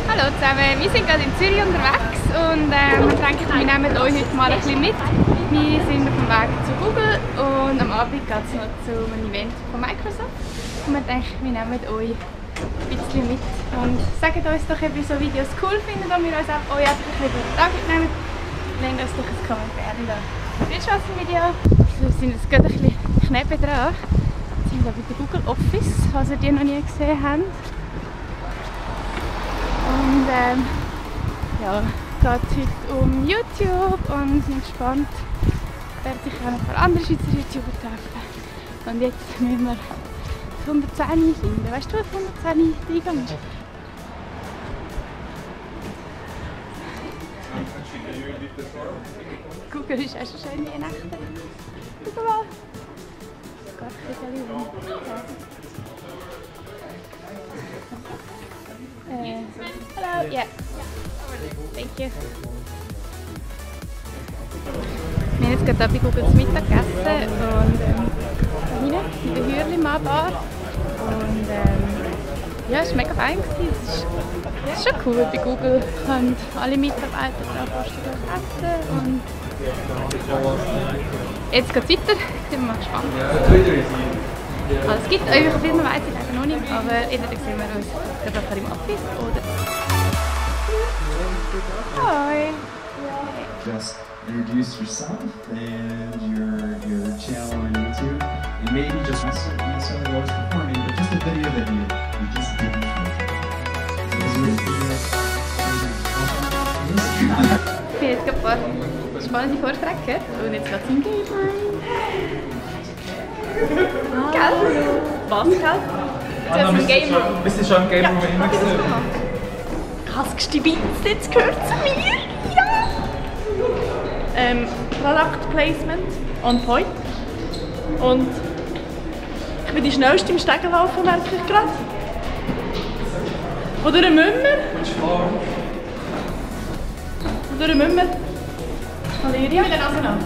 Hallo zusammen, wir sind gerade in Zürich unterwegs und wir denken, wir nehmen euch heute mal ein bisschen mit. Wir sind auf dem Weg zu Google und am Abend geht es noch zu einem Event von Microsoft. Und wir denken, wir nehmen euch ein bisschen mit und sagt uns doch, ob ihr so Videos cool findet und wir uns auch euch einfach ein bisschen über den Tag mitnehmen. Lasst uns doch ein Kommentar da. Viel Spaß im Video! Wir sind jetzt gerade ein bisschen knapp dran. Wir sind hier bei der Google Office, falls ihr die noch nie gesehen habt. Und ja, es geht heute um YouTube und sind gespannt. Ich werde sicher auch noch ein paar andere Schweizer YouTuber treffen. Und jetzt müssen wir 110 finden. Weißt du, was 110 Eingang ist? Google ist auch schon schön wie eine Nächte. Guck mal! Es geht ein bisschen um. Hello, yeah. Thank you. Wir haben jetzt gerade bei Google zu Mittag gegessen und hier in der Hürlimann-Bar. Und ja, es war mega fein. Es ist schon cool, bei Google können alle Mitarbeiter da kostenlos essen. Und jetzt geht es weiter, ich bin mal gespannt. Also es gibt einfach viel mehr, weiss ich leider noch nicht, aber entweder sehen wir uns gerade im Office oder... Hi! Just introduce yourself and your channel on YouTube, and maybe just not necessarily always performing, but just a video that you just didn't Ich bin jetzt gerade ein paar spannende Vorträge gehört und jetzt geht es im Game. Gell? Was, gell? Das ist ein Game Room. Bist du schon im Game Room immer gesehen? Kaskste Beats, jetzt gehört zu mir! Ja! Product Placement on point. Und ich bin die schnellste im Stegen laufen, merke ich gerade. Oder ein Mümmer. Oder ein Mümmer. Valeria? Mit der Nase noch.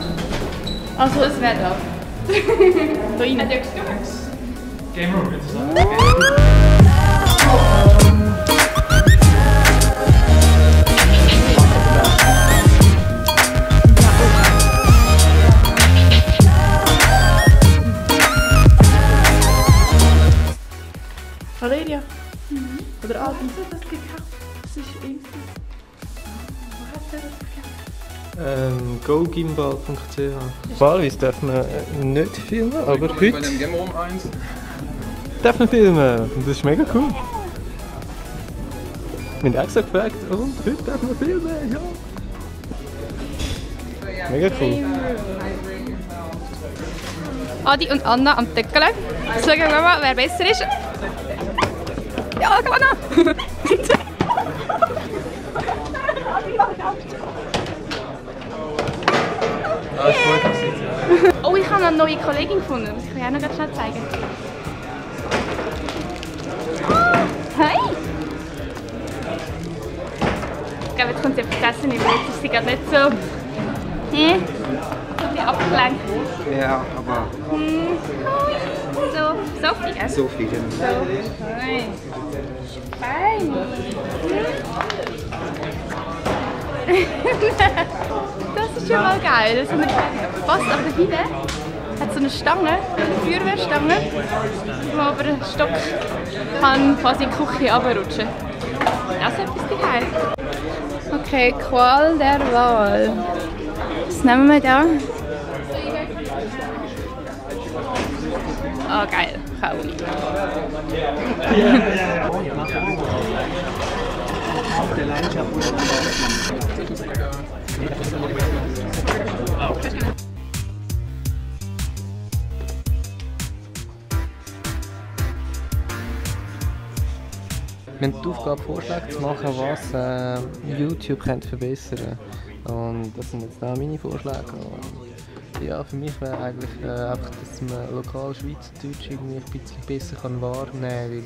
Also, es wäre da. Da rein. Game Room, bitte. Valeria? Oder Adi? Das gekauft. Das ist irgendwie... Wo hat der das gekauft? GoGimbal.ch. Normalerweise darf man nicht filmen, aber heute Bei dem Game Room 1. darf man filmen. Und das ist mega cool. Wir haben extra gefragt, und heute darf man filmen, ja. Mega cool. Adi und Anna am Töckele. Schauen wir mal, wer besser ist. Ja, Anna! Oh, ich habe eine neue Kollegin gefunden. Das kann ich auch noch ganz schnell zeigen. Hi! Ich glaube, jetzt kommt sie vergessen, weil jetzt ist sie gerade nicht so... ein bisschen abgelenkt. Ja, aber So, Sophie, gell? so viel. So. Hi. Fein. Das ist schon mal geil. So eine Post, aber da hinten hat so eine Stange, eine Feuerwehrstange, wo man über den Stock kann quasi in die Küche runterrutschen kann. Das ist etwas geil. Okay, Qual der Wahl. Was nehmen wir da? Ah, geil. Kauli. Wir haben die Aufgabe, Vorschläge zu machen, was YouTube könnte verbessern könnte. Und das sind jetzt auch meine Vorschläge. Und ja, für mich wäre eigentlich einfach, dass man lokal Schweizerdeutsch irgendwie ein bisschen besser wahrnehmen kann, weil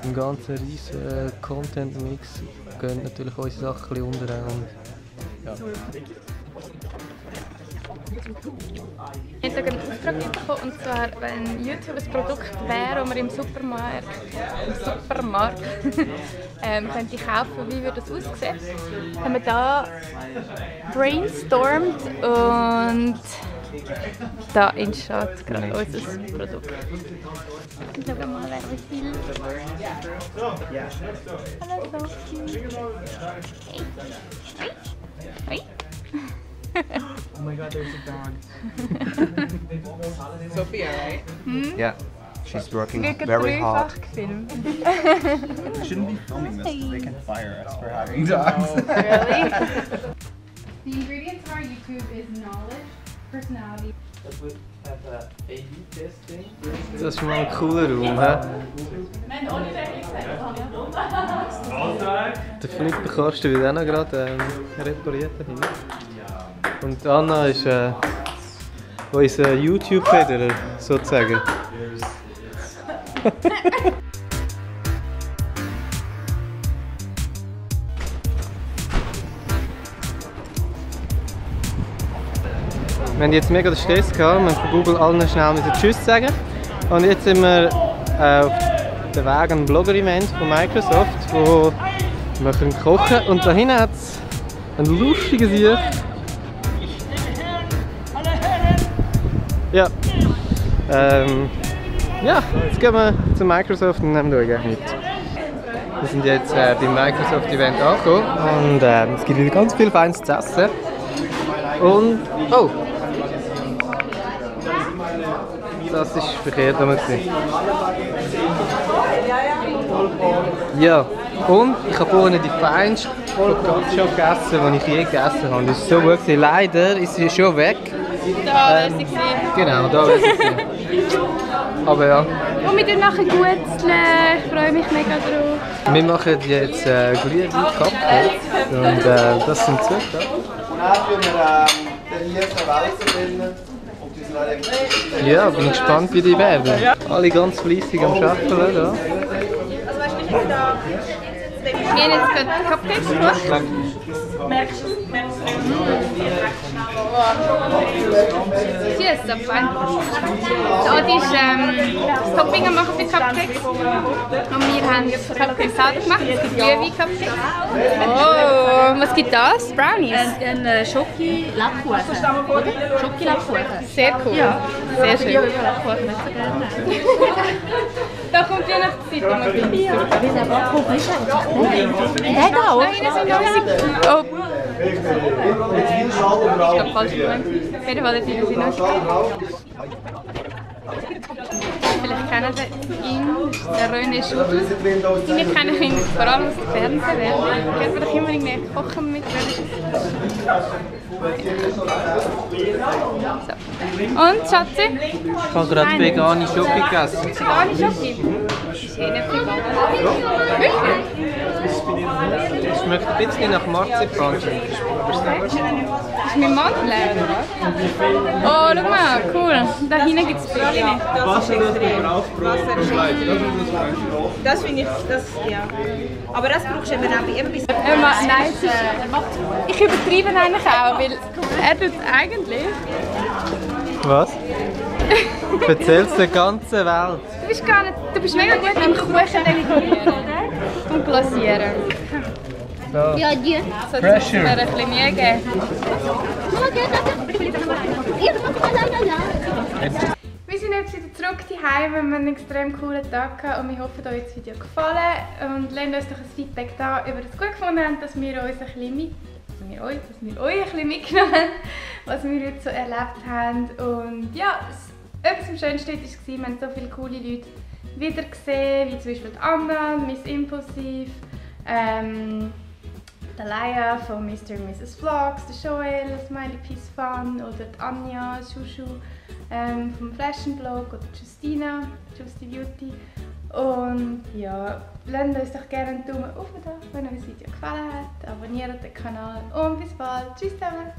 im ganzen riesen Content-Mix gehen natürlich unsere Sachen ein bisschen unter. Und, ja. Ich habe einen Auftrag bekommen, und zwar, wenn YouTube ein Produkt wäre, das man im Supermarkt könnte kaufen, wie würde das aussehen. Haben wir da brainstormt und da entsteht gerade unser Produkt. Schauen wir mal, wer will. Hallo Sophie. Hey. Hey. Oh my god, there's a dog. Sophia, right? Yeah, she's working very hard. We shouldn't be filming this. They can fire us for having dogs. Really? The ingredients of our YouTube is knowledge, personality. Das ist schon mal ein cooler Raum, hä? Der Flip Kasten wird auch noch gerade repariert. Und Anna ist unser YouTube-Federer, sozusagen. Wir haben jetzt mega den Stress gehabt, wir von Google allen schnell Tschüss sagen. Und jetzt sind wir auf dem Weg an ein Blogger-Event von Microsoft, wo wir kochen können. Und da hinten hat es einen lustigen Sieg. Ja. Ja, jetzt gehen wir zu Microsoft und nehmen schauen mit. Wir sind jetzt beim Microsoft-Event angekommen und es gibt wieder ganz viel Feines zu essen. Und, oh! Das ist verkehrt, was wir gesehen. Ja, und ich habe vorhin die feinste Focaccia gegessen, die ich je gegessen habe. Das ist so gut gewesen. Leider ist sie schon weg. Da wäre sie gewesen. Genau, da wäre sie gewesen. Aber ja. Und wir nachher gutzeln. Ich freue mich mega drauf. Wir machen jetzt Glühwein Cupcakes und das sind Zutaten. Ja, bin gespannt, wie die werden. Alle ganz fleissig am Arbeiten. Da. Wir haben jetzt gerade Cupcakes gemacht. Tschüss, so fein. Adi ist das Topping am machen für Cupcakes. Und wir haben Cupcakes selber gemacht. Es gibt Glühwein-Cupcakes. Oh, was gibt das? Brownies? Ein Schoki-Lappkuchen. Schoki-Lappkuchen. Sehr cool. Ja. Sehr schön. Ich habe Lappkuchen nicht so gerne. Da kommt die Weihnachtszeit immer wieder. Wie der Backkuchen ist der da auch? Da hinten sind noch unsere... Oh. Ich glaube, falsch gemeint. Auf jeden Fall, da hinten sind noch unsere... Vielleicht kennen Sie ihn, der René Schudel. Wir kennen ihn vor allem aus der Fernsehwerbung. Kennt man doch immer irgendwie kochen mit René Schudel. So. Und, Schatzi? Ich habe gerade vegane Schoki gegessen. Vegane Schoki? Das ist eh nicht vegan. Wirklich? Es schmeckt ein bisschen nach Marzipan. Das ist mit Mandeln, oder? Oh, schau mal, cool. Da hinten gibt es Praline. Das finde ich, das, ja. Aber das brauchst du eben auch bei etwas. Nein, ich übertreibe eigentlich auch, weil er tut eigentlich... Was? Erzähl's der ganzen Welt. Du bist mega gut am Kuchen dekorieren und glasieren. So. Ja, die. So, jetzt muss mir ein bisschen Mühe geben. Wir sind jetzt wieder zurück daheim, wir haben einen extrem coolen Tag gehabt und wir hoffen, euch das Video gefallen. Und lasst uns doch ein Feedback da, ob ihr das gut gefunden habt, dass wir uns ein bisschen euch ein bisschen mitgenommen haben, was wir heute so erlebt haben. Und ja, etwas am schönsten war, wir haben so viele coole Leute wieder gesehen, wie zum Beispiel die Anna, Miss Impulsiv, die Leia von Mr. und Mrs. Vlogs, der Joel, Smiley Peace Fun oder die Anja, Shushu vom Fashion Blog oder Justina, Justy Beauty. Und ja, lasst uns doch gerne einen Daumen hoch da, wenn euch das Video gefallen hat, abonniert den Kanal und bis bald. Tschüss zusammen!